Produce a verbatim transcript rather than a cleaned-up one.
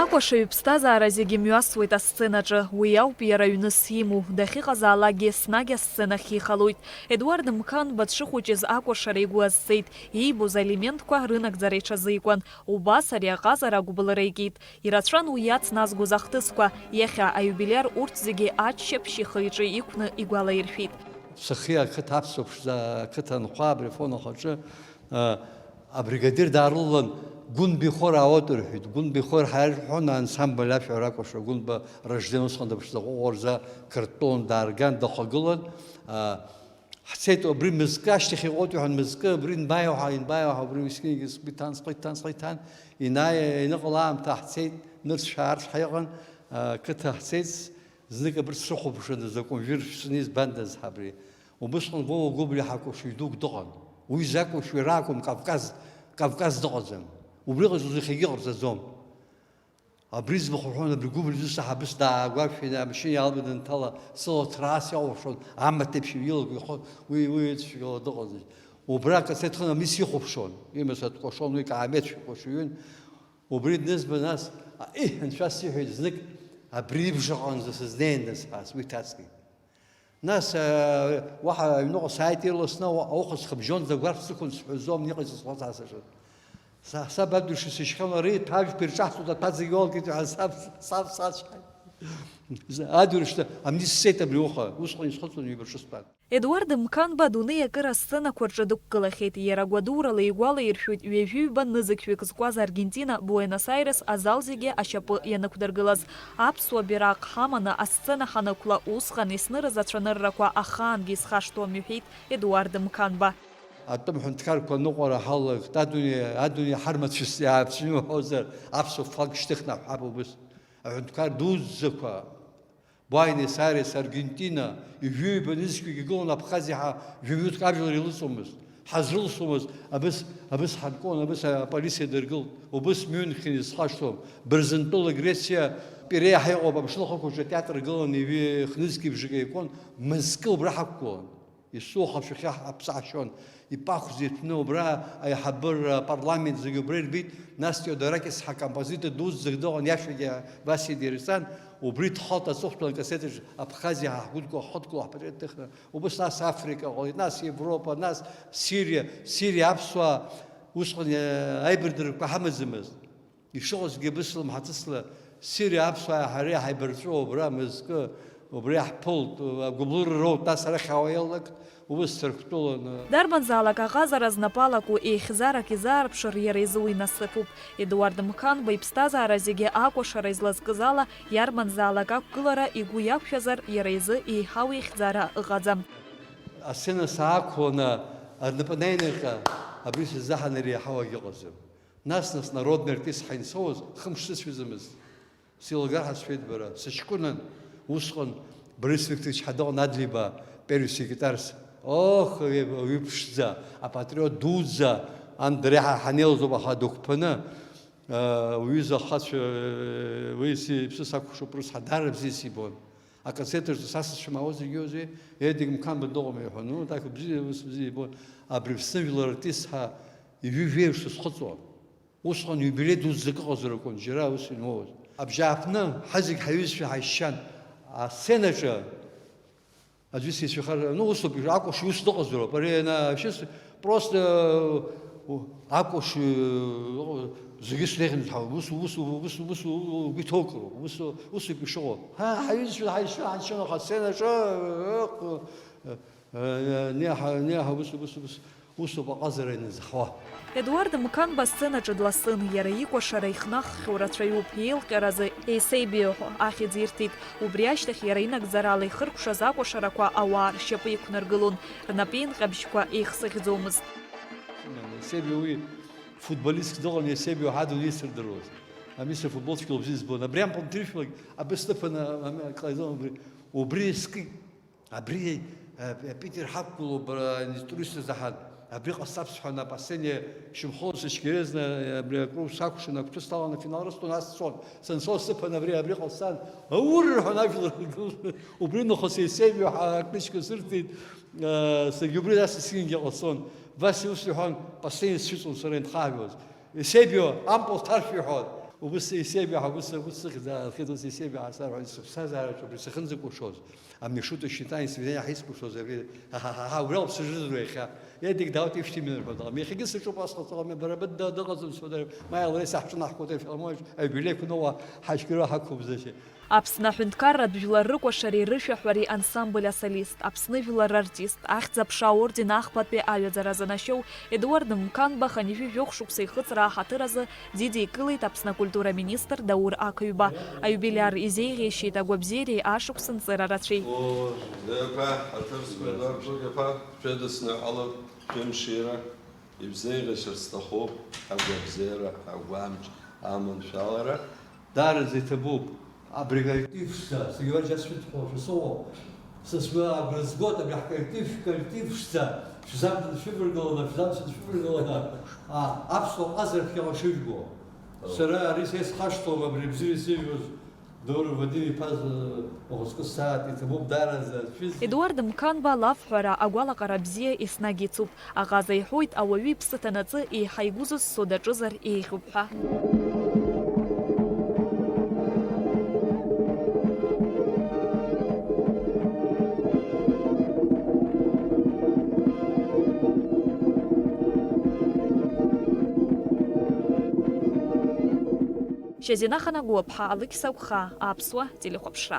Акәашаҩ иԥсҭазаара зегьы мҩасуеит асценаҿы, уи ауп иара ҩныс имоу, дахьыҟазаалакгьы еснагь асценахь ихалоит. Едуард Мқанба дшыхәыҷыз акәашара игәы азцеит, иибоз аелементқәа рынагӡара иҽазикуан. Убас ари аҟазара агәыбылра икит. Ирацәан уи иацназгоз ахҭысқәа, иахьа аиубилиар урҭ зегьы аччаԥшь ихы-иҿы иқәны игәалаиршәеит. Сыхи ақыҭа аԥсуа ԥшӡа, ақыҭа анхәа абри Афон ахаҿы, а, абригадир даарылалан, Гәынба ихор аауеит рҳәеит. Гәынба ихор ҳаирҳәон ансамбль ашәа ракәашо, Гәынба Ражден усҟан дыԥшӡаҟәыҟәырӡа кыртәон, даарган, дахагылан, а, Ҳцеит, убри мызкы ашьҭахь иҟоуп, иҳәан, мызкы абри инбаиоу ҳәа, инбаиоу ҳәа, убри мискьынгьы сгәы иҭан, схы иҭан, схы иҭан, инаи-, ианыҟала аамҭа ҳцеит, нырцә аарцә ҳаиҟан, а, қыҭа ҳцеит, знык абырҭ срыхәаԥшуан, закәымжәыр шәҵаны избандаз ҳабри. Убысҟан Вова Гәыблиа ҳакәашаҩ дук дыҟан. Уи закәашаҩ ракәым, Кавказ, Кавказ дыҟаӡам. Убриҟа изы иахьагьы ҟарҵаӡом. Абри змахәҳәон, абри гәыблҩ зысҭа ҳабыс даагәашәины амашьына иалба данҭала, сылаҭра ас иалыршон, амаҭ еиԥш илагәихо, уи, уи ицәгьала дыҟаӡам. Убра акацеҭ хын амис ихәаԥшуан, имаца дкәашон, уи каамеҭ шәикәашаҩын. Убри днызба нас, а, иҳ, анцәа сиҳәеит знык, абри ибжаҟанӡа сызнеин нас ҳәа, уи ҭаскит. Нас, э, уаҳа аҩныҟа сааит ирласны, ауха схыбжьонӡа агәарԥ сықәын сҳәазом, иҟаиҵаз схәыцаасыршәын. Са, саб адуш исышьхьан, ари ҭажәқәа ирҿаҳҵоит, аҭәа зегьы уалгеит ҳәа саб, саб сацәҳаит. Адурышьҭа амни ссеит абри уаха, усҟан исхыҵуан ҩба ҿы стәан. Едуард Мқанба адунеи акыра асценақәа рҿы дықәгылахьеит, иара гәадурала игәалаиршәоит ҩажәи ҩба нызқьҩык зкуаз Аргентина, Буенос-Аирес азал зегьы ашьапы ианықәдыргылаз. Аԥсуа бираҟ ҳаманы асцена ҳанықәла, усҟан иснырыз ацәаныррақәа ахаангьы исхашҭуам, иҳәеит Едуард Мқанба. Атәым ҳәынҭқарқәа аныҟәара ҳалагт, адунеи, адунеи ҳармацәыс иааԥшны уҳәозар, аԥсуа фланг шьҭыхны ҳҳәап убыс. Аҳәынҭқар дуӡӡақәа, Буенос-Аирес, Аргентина, ҩажәи ҩба нызқьҩык игылан Абхазиа ҳа жәаҩык ажәлар илыҵуамызт. Ҳазрылсуамызт, абыс, абыс ҳанкылан, абыс аполициа дыргылт, убыс Мюнхен исхашҭуам, Бырзентәыла Грециа, Пиреа ҳаиҟоуп, амшын ахықәаҿы атеатр гылан, ҩажәи хнызқьи бжаки еикәын, мызкы убра ҳақәгылан. Есуаха ашәахьа ҳаԥсаҳшьон, ипахәза иҭәны убра аиҳабыра, апарламент зегьы убра ирбеит, нас Теодоракис ҳа композитор дуӡӡак дыҟан, иашәагьы Васиа дирҵан, убри дхалт аҵыхәтәан акассетаҿ Абхазиа ҳа ҳгәыдкыла ҳхыдкыла ҳпатриот дыхны. Убыс нас Африка ҟалеит, нас Европа, нас Сириа, Сириа аԥсуаа усҟан, э, аибардырақәа ҳамаӡамызт. Ишыҟазгьы абысла мҳаҵысла Сириа аԥсуааи ҳареи ҳаибарҵәыуа убра мызкы, убри ҳԥылт, агәыблыра роут, нас арахь аауа иалнагт, убыс Ҭырқәтәыланы. Дарбанзаалак аҟазара знапы алаку еихьӡарак изаарԥшыр иара изы уи насыԥуп. Едуард Мқанба иԥсҭазаара зегьы акәашара излазкыз ала, иарбанзаалак ақәгылара игәы иақәшәазар, иара изы еиҳау ихьӡара ыҟаӡам. Асцена саақәланы, рнапы наинаҟьа, абри сыззаҳан иреиҳау акгьы ыҟаӡам. Нас-нас народный артист ҳаинсоуз, хымш сыцәаӡамызт. Сеилгар ҳәа сшәеит бара. Сыҷкәынан усҟан Борис Викторович ҳәа дыҟан, Адлеиба первый секретарс. Ох, ауаҩы ԥшӡа, апатриот дуӡӡа, ан дара иаҳа ҳанеилоз ауп, аха дықәԥаны, а, уҩыза ахацәа, уи си-, иԥсы сакәхшоуп, рыцҳа, даара бзиа сибон. Аконцерт аҿы са сызшәымаауа зегьы иоузеи, Едик Мқанба дыҟоума иҳәон. Ну, так бзиа, ус бзиа ибон. Абри Аԥсны жәлар артист ҳәа ҩажәи жәеиԥшь схыҵуан. Усҟан иубилеи дуӡӡак ыҟазар акәын, џьара ус инмоуаз. Абжьааԥны ҳазегь ҳаҩызцәа ҳаишьшьан. Асценаҿы аӡәы сицәыхар, ну, усоуп, акәашаҩ ус дыҟазароуп. Ари ана-, шьыс-, просто, у-, акәашаҩ, э, зегьы снеихьан ҳа-, ус, ус, ус, ус, угәы иҭоукыроуп, ус, усоуп ишыҟоу. Ҳа, ҳаҩызцәа ҳаишьшьы ҳаншьан аха асценаҿы, э, э, э, не ҳа-, не ҳа-, ус, ус, ус, усоуп аҟазара ианызҳауа. Едуард Мқанба асценаҿы дласын, иара икәашара ихнаххьоу рацәаҩуп, еилҟьаразы Есебио ҳәа ахьӡ ирҭеит. Убри ашьҭахь иара инагӡарала ихыркәшаз акәашарақәа ауаа ршьапы иқәнаргылон, рнапеинҟьабжьқәа еихсыӷьӡомызт. Есебио уи футболистк дыҟан, Есебио ҳадунеи исырдыруаз. Ами, сара футбол цәгьала бзиа избон. Абри ампыл ҭиршәлак, абри сныԥаны, ами, ҟаиҵон, убри, убри скит. Абри, э, Питер ҳақәгылоуп, бара, инструктор саҳан. Абри ҟасҵап сҳәан, апасение шьымхыла сыцәгьарызны, э, абри акру сакәшан, агәҭа сҭаланы афинал рысҭон, ас сцон. Санцо сыԥан абри, абри ҟасҵан, аур рҳәон ажәлар. Убри нахыс Есебио ҳәа акнижка сырҭеит, э, саргьы убри ас исынгьы ҟасҵон. Васиа ус иҳәон, апасение сцәыҵон сара инхаҳәуаз. Есебио, ампыл ҭаршә иҳәон. Убыс исеибаҳәа, убыс, убыс сыхьӡ аалхит, ус исеибаҳәа сарҳәон, сыԥсҭазаараҿы абри сахьынӡакәыршоз, а мне что-то считание, свидание ахьисзкәыршоз абри, ҳа, ҳа, ҳа, ҳа, убри ауп сыжызу иахьа. Едик даут ишәҭимҩырҳәо дыҟам. Иахьагьы саҿуп, ас ҟаҵала, бара быда дыҟаӡам, сфода, ма иалреи саҳҿын ҳкәыта филармониаҿ, аиубилеиқәа ноуа ҳашьгыра ҳақәыбзашьа. Аԥсны аҳәынҭқарратә жәлар рыкәашареи рышәаҳәареи ансамбль асолист, Аԥсны жәлар рартист, Ахьӡ-аԥша аорден ахԥатәи аҩаӡара занашьоу Едуард Мқанба хынҩажәи жәохә шықәса ихыҵра аҳаҭыр азы дидикылеит Аԥсны акультура министр Даур Ақыҩба. Аиубилиар изеиӷьеишьеит агәабзиареи ашықәс нҵыра рацәеи. О, Епа, ҳаҭыр зқәу Едуард Қыҩба-иԥа, шәыдысныҳәалап шәымшира. Ибзеиӷьасшьар сҭахуп ҳәа агәабзиара, агәамч, аманшәалара. Даараӡа иҭабуп. Абри коллектив ԥшӡа, зегьы уаџьа сшәыдҳәалашәа сыҟоуп. Са сгәы агәра згоит, абри ҳколлектив, шәколлектив ԥшӡа, шәзамҭан шәываргыланы, шәзамҭан шәываргыланы, а, аԥсуа ҟазара шәҟьала шыжәбо. Сара ари са исхашҭуам, абри бзиа исыжәбоз. Даур Вадим-иԥа, ухаҵкы сааит, иҭабуп даараӡа, шәыз- Едуард Мқанба лафҳәара, агәалаҟара бзиа еснагь ицуп. Аҟаза иҳәоит, ауаҩы иԥсы ҭанаҵы еиҳа игәы зызцо даҿызар еиӷьуп ҳәа. Шьазина Ханагәаԥҳа, Алықьса Гәхаа, Аԥсуа телехәаԥшра.